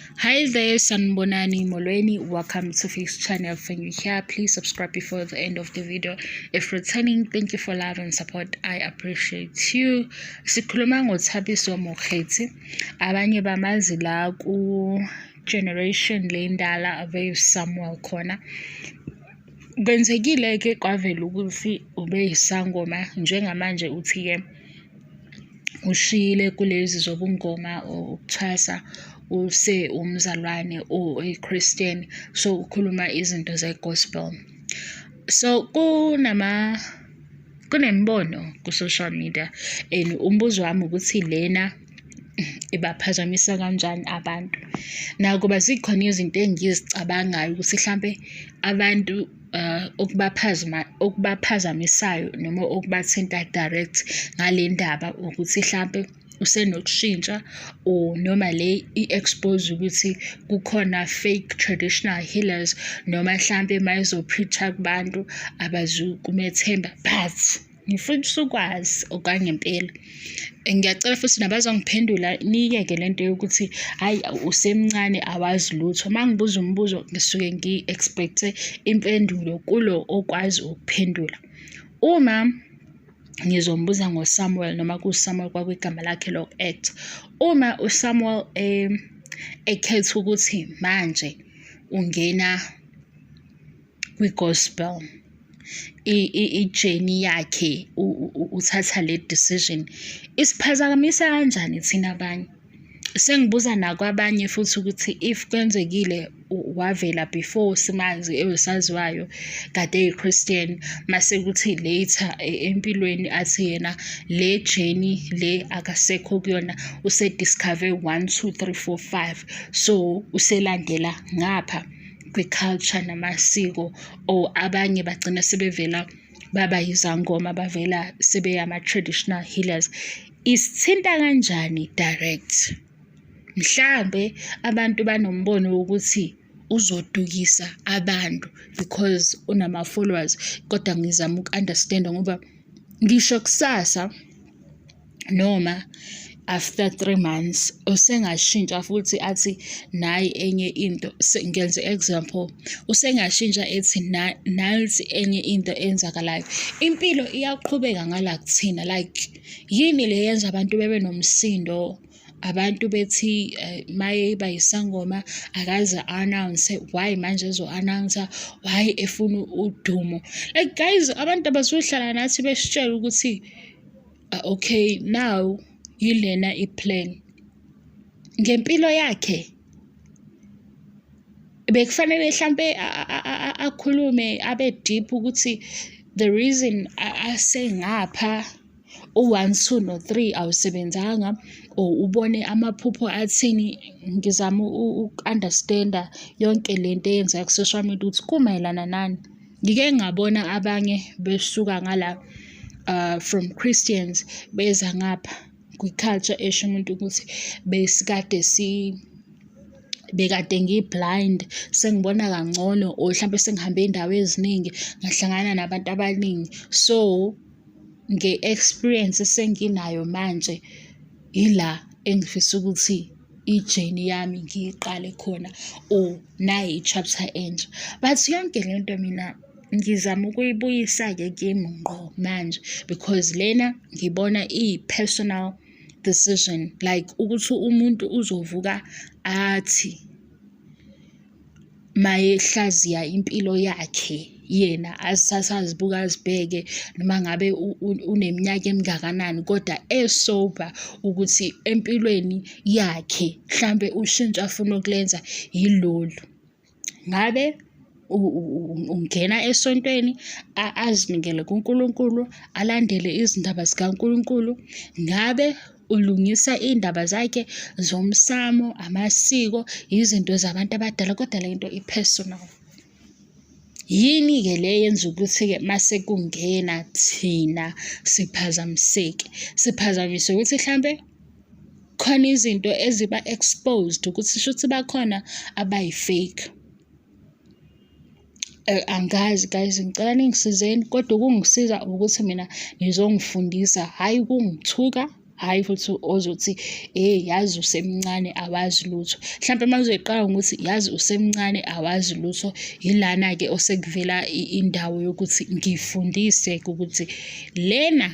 Hi there, Sanibonani Molweni. Welcome to Face Channel. If you're here, please subscribe before the end of the video. If returning, thank you for love and support. I appreciate you. Sikhuluma ngoThabiso Mokgethi. Abanye bamazi la ku generation le ndala ave Samuel khona. Kwenzekile ke kwavela ukuthi ubeyisangoma, njengamanje uthi ke ushiyile kulezi zobungoma or ukuthwasa, use umzalwane or a Christian, so ukhuluma izinto ze-gospel. So kunemibono ku-social media and umbuzo wami ukuthi lena ibaphazamisa kanjani abantu, nakuba zikhona izinto engizicabangayo ukuthi hlampe abantu okubaphazamisayo noma okubathinta direct ngale ndaba ukuthi hlampe usenokushintsha or noma le i-expose ukuthi kukhona fake traditional healers, noma hlampe mayezo-preach-a kubantu abazukumethemba. But ngifuna ukwazi okwangempela. Ngiyacela futhi nabazongiphendula, niyeke lento yokuthi hhayi, usemncane, awazi lutho. Uma ngibuza umbuzo, ngisuke ngi-expect-e impendulo kulo okwazi ukuphendula. Uma ngizombuza ngoSamuel, noma kuSamuel kwakuyigama lakhe loku-act, uma uSamuel ekhetha ukuthi manje ungena kwi-gospel, i-journey yakhe, uthatha le decision, isiphazamisa kanjani thina abanye? Sengibuza nakwabanye futhi ukuthi if kwenzekile wavela before simazi ewusaziwayo kade eyi-Christian, mase kuthi later empilweni athi yena le journey le akasekho kuyona, use-discover 1 2 3 4 5, so uselandela ngapha kwi-culture namasiko, or abanye bagcina sebevela baba yizangoma, bavela sebe ama-traditional healers, isithinta kanjani direct? Mhlambe abantu banombono wokuthi uzodukisa abantu because unama-followers, kodwa ngizama uku-understand-a ngoba ngisho kusasa noma after 3 months usengashintsha futhi athi nayi enye into. Ngenze example, usengashintsha ethi nansi enye into eyenzakalayo. Impilo iyaqhubeka ngala kuthina. Like, yini le yenza abantu bebe nomsindo? Abantu bethi maye bayisangoma akaze announce, why manje ezo-announce-a? Why efuna udumo? Like, guys, abantu abazuhlala nathi besitshela ukuthi okay, now yilena i-plan ngempilo yakhe. Bekufanele hlampe akhulume abe deep ukuthi the reason asengapha u-one, two, no-three awusebenzanga or ubone amaphupho athini. Ngizama uku-understand-a yonke lento eyenzeka ku-social media ukuthi kumayelana nani. Ngike ngabona abanye besuka ngala from Christians beza ngapha kwi-culture, esho umuntu ukuthi besikade si bekade ngi-blind, sengibona kangcono, or hlampe sengihambe iy'ndawo eziningi, ngahlangana nabantu abaningi, so nge-experience esenginayo manje ila engifisa ukuthi i-journey yami ngiyiqale khona, or nayi i-chapter entsha. But yonke lento mina ngizama ukuyibuyisa-ke kimi ngqo manje because lena ngibona iyi-personal decision, like ukuthi umuntu uzovuka athi mayehlaziya impilo yakhe yena, azithathe azibuke, azibheke, noma ngabe uneminyaka emingakanani, kodwa e-sober ukuthi empilweni yakhe mhlampe ushintsho afuna ukulenza yilolu. Ngabe ungena esontweni, azinikele kuNkulunkulu, alandele izindaba zikaNkulunkulu? Ngabe ulungisa iy'ndaba zakhe zomsamo, amasiko, izinto zabantu abadala? Kodwa le nto i-personal. Yini-ke le eyenza ukuthi-ke mase kungena thina siphazamiseke? Siphazamise ukuthi hlampe khona izinto eziba exposed ukuthi shuthi bakhona abayi-fake. Angazi guys, ngicela ningisizeni, kodwa ukungisiza ukuthi mina nizongifundisa, hhayi ukungithuka, Hhayi futhi ozothi, hheyi yazi usemncane awazi lutho. Hlampe uma uzoyiqala ngokuthi yazi usemncane awazi lutho, yilana-ke osekuvela indawo yokuthi ngifundise ukuthi lena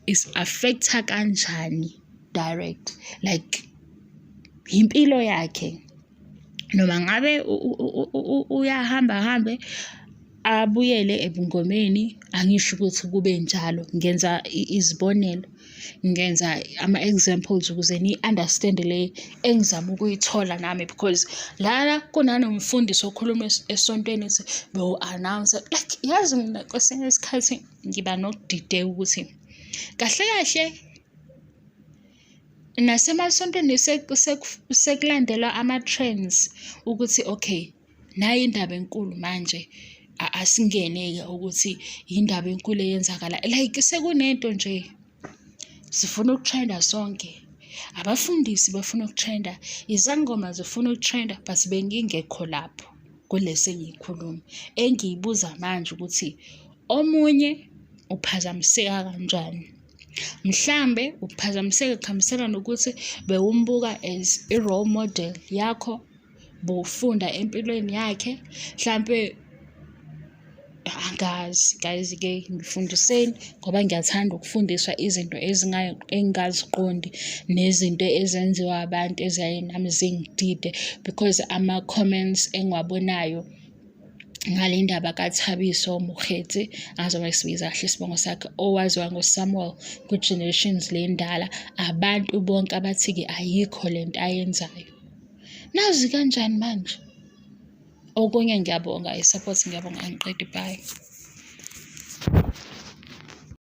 is-affect-a kanjani direct, like impilo yakhe. Noma ngabe uyahamba ahambe abuyele ebungomeni, angisho ukuthi kube njalo, ngenza izibonelo, ngenza ama-examples ukuze niyi-understand-e le engizama ukuyithola nami because lana kunanomfundisi okhuluma esontweni ethi bewu-announce-a, like yazi mina kwesinye isikhathi ngiba nokudideka ukuthi kahle kahle nasemasontweni sekulandelwa ama-trends ukuthi okay, nayi indaba enkulu manje asingene-ke ukuthi yindaba enkulu eyenzakala. Like sekunento nje, sifuna ukuthrenda sonke. Abafundisi bafuna ukuthrenda, izangoma zifuna ukuthrenda but bengingekho lapho kule sengiyikhuluma. Engiyibuza manje ukuthi omunye uphazamiseka kanjani? Mhlambe ukuphazamiseka kuhambisana nokuthi bewumbuka as i-role model yakho, bowufunda empilweni yakhe, hlampe angazi guys-ke ngifundiseni ngoba ngiyathanda ukufundiswa izinto engingaziqondi nezinto ezenziwa abantu eziyaye nami zingidide because ama-comments engiwabonayo ngale ndaba kaThabiso Mokgweetsi, angazi noma ngisibiza kahle isibongo sakhe, owaziwa ngoSamuel kwi-Generations le ndala, abantu bonke abathi-ke ayikho le nto ayenzayo. Nazi kanjani manje? Okunye ngiyabonga i-support, ngiyabonga angiqedi, bye.